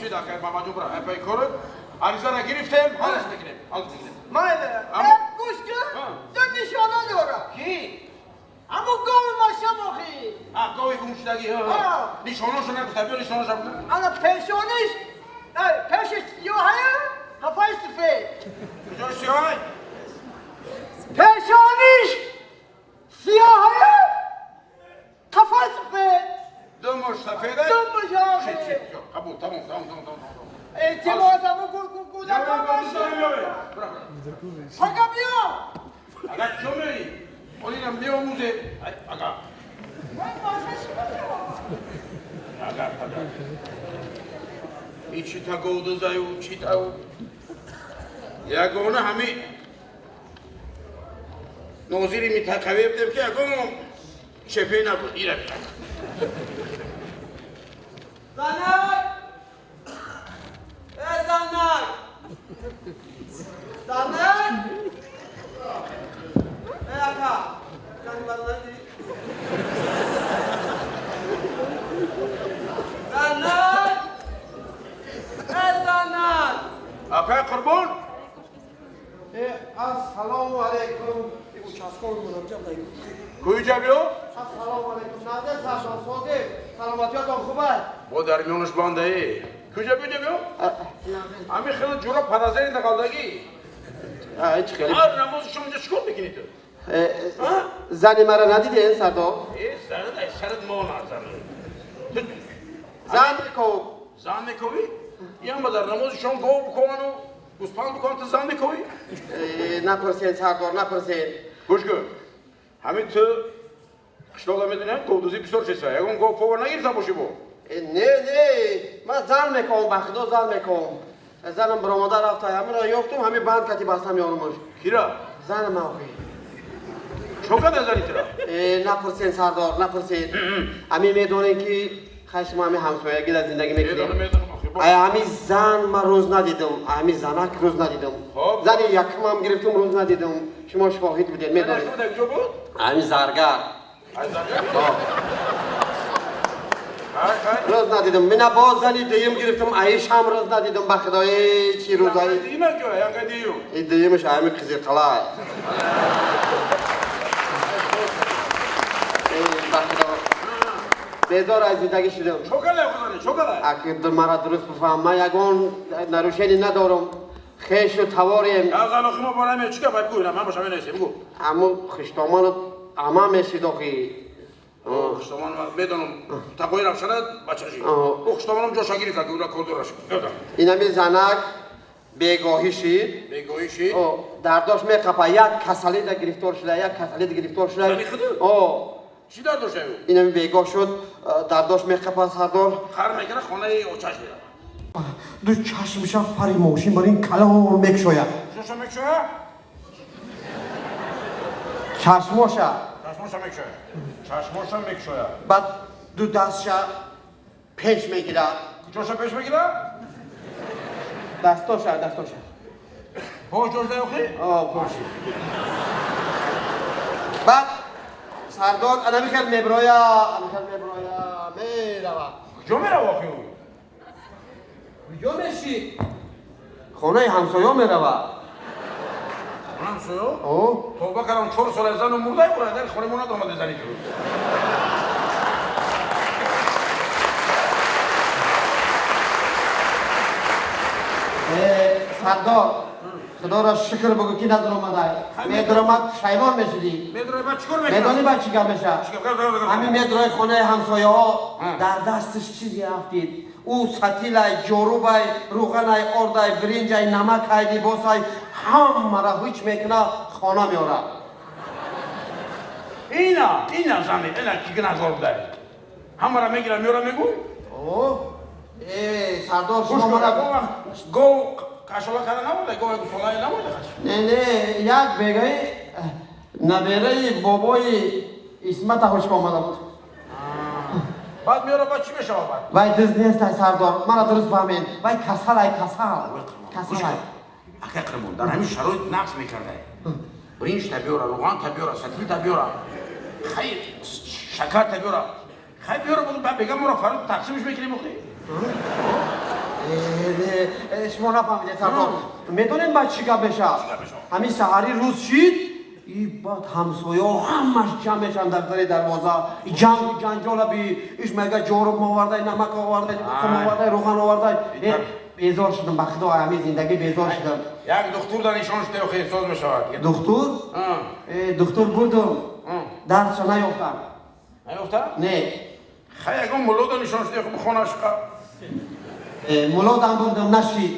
Шид акай Мамаҷон, бира ай пай корот. Аризара гирифтем, ҳалш мекунем, ҳалш мекунем. Майле. Аммо- Гӯш кун. Ҳа. Ду нишона дорам. Ки? Аммо гови машам охи. А, гови гумшудагӣ. Ҳа. Нишонаша нагуфта, биё нишонаша бигӯ. Ана пешониш, пешиш сиёҳая, қафаи сафед. Куҷои сиёҳай? Пешониш сиёҳая, қафаи сафед. Думаш сафеда? Думаш охи. Шид, шид, всё, қабул, тамом, тамом, тамом, тамом, тамом. Илтимос, аммо кӯдакон бошад. Бира, бира. Пага биё. Ага, чо мери? Олина меомӯзе. Ай, ага. Ман маша чӣ бошам? Ага, ага. И чита говдузаю, читау. Ягона ҳами нозири минтақавӣ будем, ки ягон чепе набуд. Ира бия. Занак! Э, занак! Занак! Э, ака! Зани маро надидӣ? Занак! Э, занак! Акай Қурбон? Э, ассалому алайкум. Участковый муроҷиат даю. Куҷа биё? Ассалому алайкум. Назир сардор созӣ. Саломатиятон хуб аст? Бо дар миёнаш бандаe. Куҷа биё, биё? Ҳами хеле ҷура падазари нақалдагӣ. Ҳеҷ хеле. Ҳар намози шумо инҷа чикор мекунӣ ту? Зани маро надидед, сардор? Э, сарат, ай сарат мона зан. Зан меков. Зан мековӣ? Иам дар намози шом гов биковану гӯспанд биковану, ту зан мековӣ? Напурсед, сардор, напурсед. Гӯш кун. Ҳамин ту қишлоқда медонӣ, говдузӣ бисёр чиза. Ягон гов пова нагирифта бошӣ бо? Не, не, ман зан мековам, ба худо, зан мековам. Занам баромада рафта, ҳаминро ёфтум, ҳамин банд кати баста меёнумуш. Кира? Занам охи. Чо када зани тура? Напурсед, сардор, напурсед. Ҳамин медонем, ки хай шумо ҳамин ҳамсоягӣ дар зиндагӣ мекунем. Медонам, медонам охи. Ай ҳамин зан ман рӯз надидам, ҳамин занак рӯз надидам. Хоб. Зани якумам гирифтум, рӯз надидам. Шумо шоҳид будед, медонед. Шумо дар куҷо буд? Ҳамин заргар. Ай заргар? Хай, хай. Рӯз надидам. Мина боз зани дуюм гирифтам, аишам рӯз надидам, ба худои, чӣ рӯзаи. Дима ҷо, яка дию. И дуюмаш ҳамин Қизилқалай. Ба худо, безор аз зиндагӣ шудам. Чо када худани, чо када? Аки мара дуруст бифаҳм, ман ягон нарушение надорам. Хешу таворем. Я зан охи мо бо наме, чӣ гап бигӯ, ина ман бошам менависем, бигӯ. Аммо хиштомону ама мешид охи. Хуштомон медонам, тақои равшана бачаши. Ӯ хуштомонам ҷоша гирифта, ки ура кордораш. Инами занак бегоҳӣ шид. Бегоҳӣ шид? О, дардош меқапа, як касалида гирифтор шуда, як касалида гирифтор шуда. Зани худу? О. Чӣ дард дошта ӯ? Инами бегоҳ шуд, дардош меқапа, сардор. Хар мекунад, хонаи очаш меравад. Ду чашмша фари мошин бар ин калон мекушояд. Чашмоша мекушояд? Чашмоша. Чашмоша мекушояд. Чашмоша мекушояд. Баъд ду дастша пеш мегирад. Куҷоша пеш мегирад? Дастоша, дастоша. Пош ҷош охи? О, поши. Баъд сардор анами хел меброя, ами хел меброя, мерава. Куҷо мерава охи ӯ? Куҷо меши? Хонаи ҳамсоё мерава. Хонаи ҳамсоё? О. Тавба кардам, 4 сола зану мурдай бура, дар хонаи мо надомаде зани ту. Сардор, худоро шукр бугӯ, ки надуромадай. Медуромад, пушаймон мешудӣ. Медурои, баъд чӣ кор мекунад? Медонӣ баъд чӣ гап мешавад? Ҳамин медурои хонаи ҳамсояҳо, дар дасташ чизе афтид. Ӯ сатилай, ҷорубай, рӯғанай, ордай, биринҷай, намакай, либосай, ҳамаро ҳуч мекуна, хона меорад. Ина, ина зани, ина ки гунаҳкор будай. Ҳамаро мегира, меора, мегӯй? О, э, сардор, Гӯш шумо кун, мара гов кашола карда набуда, гов гусолае набуда хаш. Не, не, як бегаи набераи бобои Исмата ҳушка омада буд. Баъд меора, баъд чӣ мешавад баъд? Вай дизд нестай, сардор, мара дуруст фаҳмед. Вай касалай, касал, касалай. Акай Қурбон, дар ҳамин шароит нақс мекардай. Биринҷ та биёра, рӯған та биёра, сатил та биёра, хай шакар та биёра. Хай биёра, буд, баъд бега моро фарқ тақсимш мекунем охи. Шумо нафаҳмидед, сардор. Медонед баъд чӣ гап мешавад? Ҳамин саҳари рӯз шид, и баъд ҳамсояҳо ҳамаш ҷамъ мешаванд дар дари дарвоза. И ҷангу ҷанҷола би иш мега ҷоруб овардай, намак овардай, сум овардай, рӯған овардай. Безор шудам, ба худо, ҳамин зиндагӣ безор шудам. Як духтур дар нишон шуда, охи соз мешавад. Духтур? Духтур бурдум. Дардша наёфтам. Наёфта? Не. Хай, ягон мулло дар нишон шуда, охи бихонаш қа. Мулодам бурдам, нашид.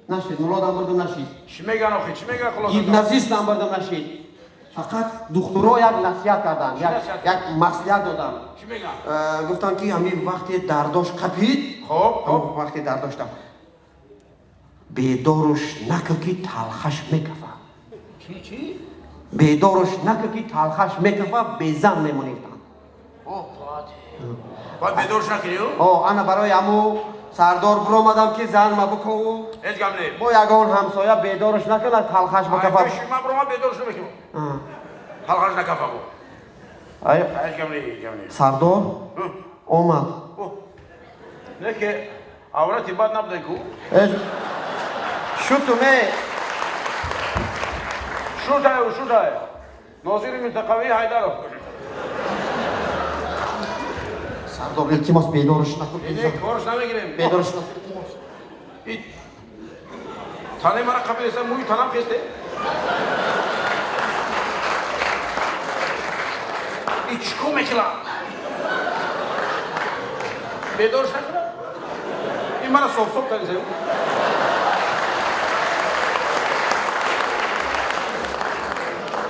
Нашид, мулодам бурдам, нашид. Чӣ меган охи? Чӣ меган хулоса? Гипнозистам бурдам, нашид. Фақат духтуро як насиҳат карданд, Чӣ насиҳат? як маслиҳат доданд. Чӣ меган? Гуфтанд, ки ҳамин вақте дардош қапид, Хоб, хоб. вақте дардошта бедоруш накун, ки талхаш мекафа. Чӣ, чӣ? Бедоруш накун, ки талхаш мекафа, безан мемонӣ, гуфтанд. Баъд бедорш накунӣ? О, ана барои ҳаму, сардор, биромадам, ки зан ма бикоу. Ҳеҷ гап не. Бо ягон ҳамсоя бедоруш накунад, талхаш бикафа. Ман бирома бедорш намекунам. Талхаш накафа бо. Ай, Ҳеҷ гап не, ҳеҷ гап не. Сардор омад. Не ки аврати бад набудай ку? Шутуме. Шудай, шудай. Нозири минтақавии Ҳайдаров. Сардор, илтимос, бедоруш накун. Не, корш намегирем. Бедоруш накун, илтимос. Тане мара қабилеса, мӯи танам хесте. И чӣ кор мекунам? Бедорш накунам? Ин мара соф-соф кардисем.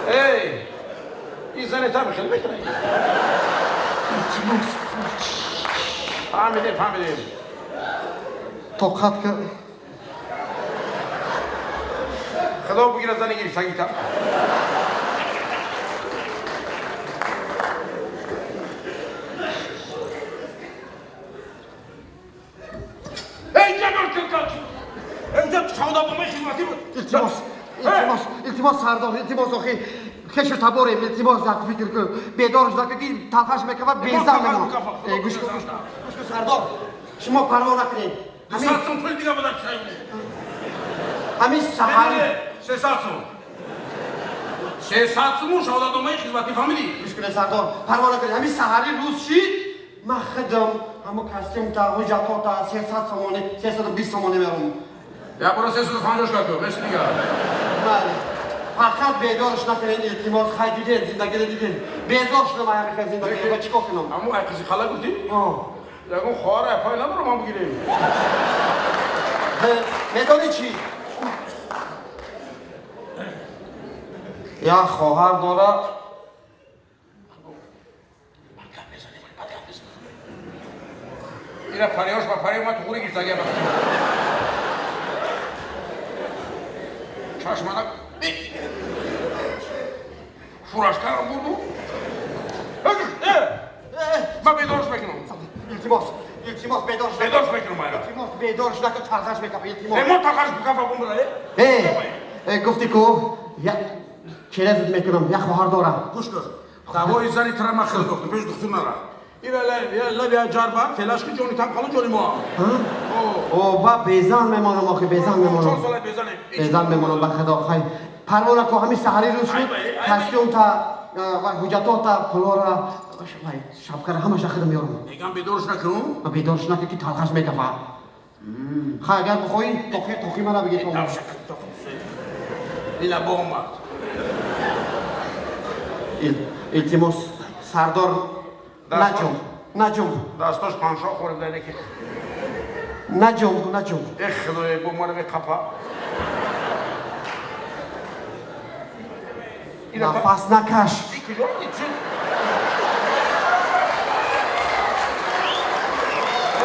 Эй, ин зане там хеле мекунад. Илтимос. Фаҳмидем, фаҳмидем. Тоқат ка. Худо бигирад зани гирифтагита. Эй, ҷабр килкач! Инҷа шавдабомаи хизматӣ буд. Илтимос, илтимос, илтимос, сардор, илтимос, охи хешу таборем, илтимос, як фикр кун, бедорш накун, ки талхаш мекафа, безан мемонам. Гӯш кун, гӯш кун, гӯш кун, сардор, шумо парво накунед. Ҳамин 200 сум пул дига буда чиса. Ҳамин саҳари 300 сум. 300 суму шаҳодатномаи хизматӣ, фаҳмидӣ? Гӯш кунед, сардор, парво накунед, ҳамин саҳари рӯз шид, ман худам ҳамо костюмта, ҳуҷҷатота, 300 сомонӣ, 320 сомонӣ мером. Як бора 350 кард, беси дига. Бале, фақат бедорш накунед, илтимос. Хай, дидед, зиндагиро дидед, безор шудам ай ҳақиқат зиндагиро, чӣ кор кунам? Ҳамун ай қизи хала гуфтӣ? О. Ягон хоҳар апай надорам, ман бигирем. Медонӣ чӣ, як хоҳар дорад. Ира париёш ба париё ма туғури гирифтагия. Чашмана фуражкарам бурду. Ман бедорш мекунам. Илтимос, илтимос, бедорш. Бедорш мекунам айра. Илтимос, бедорш накун, талхаш мекафа, илтимос. Мо талхаш бикафа бумбра. Э, гуфти ку, черезат мекунам, як хоҳар дорам. Гӯш кун, давои зани тара ман хеле дохтам, пеш духтур нара. Ира лаби ҷарба телашки ҷони там қалу ҷони мо. О, ба безан мемонам, охи безан 4 мемонам. Сола безане. Безан мемонам, ба худо. Хай, парво накун, ҳамин саҳари рӯз шуд, костюмта ва ҳуҷҷатота, пулора, вай, шапкара, ҳамаша худам меёрам. Мегам, бедорш накун. Ва бедорш накун, ки талхаш мекафа. Хай, агар бихоҳӣ, тоқи, тоқи мара бигир. Ина бо омад. Илтимос, сардор, наҷум, наҷум. Дастош паншо хӯрда неки. Наҷум, наҷум. Э, худое, бо мара меқапа. Нафас накаш. Куҷо чӣ?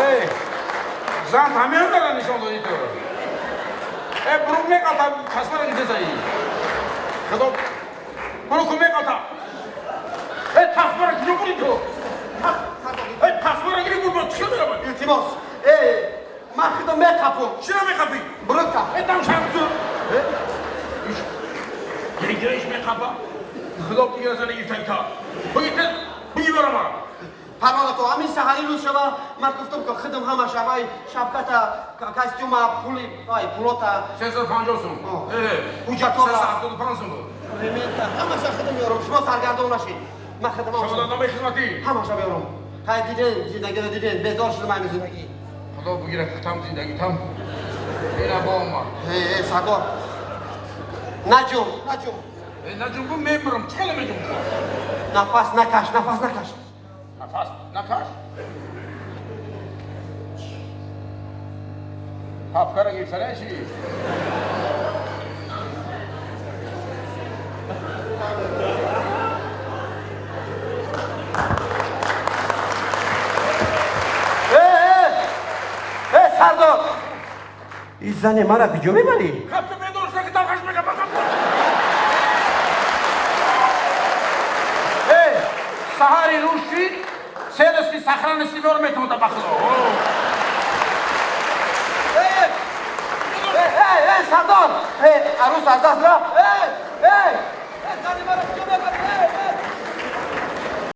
Эй, зан ҳамин дара нишон додӣ ту. Э, бурук меқалта, касмара гидесаи. Худо, буруку меқалта. Э, тасмара куҷо бурӣ ту? Э, тасмара гири бур, чӣ меравад? Илтимос, э, ман худам меқапум. Чиро меқапӣ? Бурукта. Э, дам шам ту. Гириш меқапа. Худо бигира зани гиртаги та. Буги, буги, бара мара. Парвона ко, ҳамин саҳари рӯз шава, ман гуфтам, ки хидм ҳама шавай, шапката, костюма, пули, ай, пулота, 350 сум. Ҳуҷҷатора. 375 сум буд. Ремента, ҳамаша хидм меорам. Шумо саргардон нашед. Ман хидм ҳамаша. Шаҳодатномаи хизматӣ. Ҳамаша меорам. Хай, диден, зиндагиро диден, безор шудам ҳамин зиндагӣ. Худо бигирад, там зиндагӣ там. Ина бо омад. Э, э, сардор. Наҷум, наҷум. Э, наҷунбу, мемирам. Чӣ хеле меҷунбу? Нафас накаш, нафас накаш. Нафас накаш. Папкара гирифтана чи? Э, э! Э, сардор! Ин зане мара куҷо мебарӣ? Хабта бедор шуда, ки талхаш мекам. Э, саҳари рӯз шид, целости, сохранности меор метавонда, ба худо. Э, э, э, сардор! Э, арӯс аз даст рафт!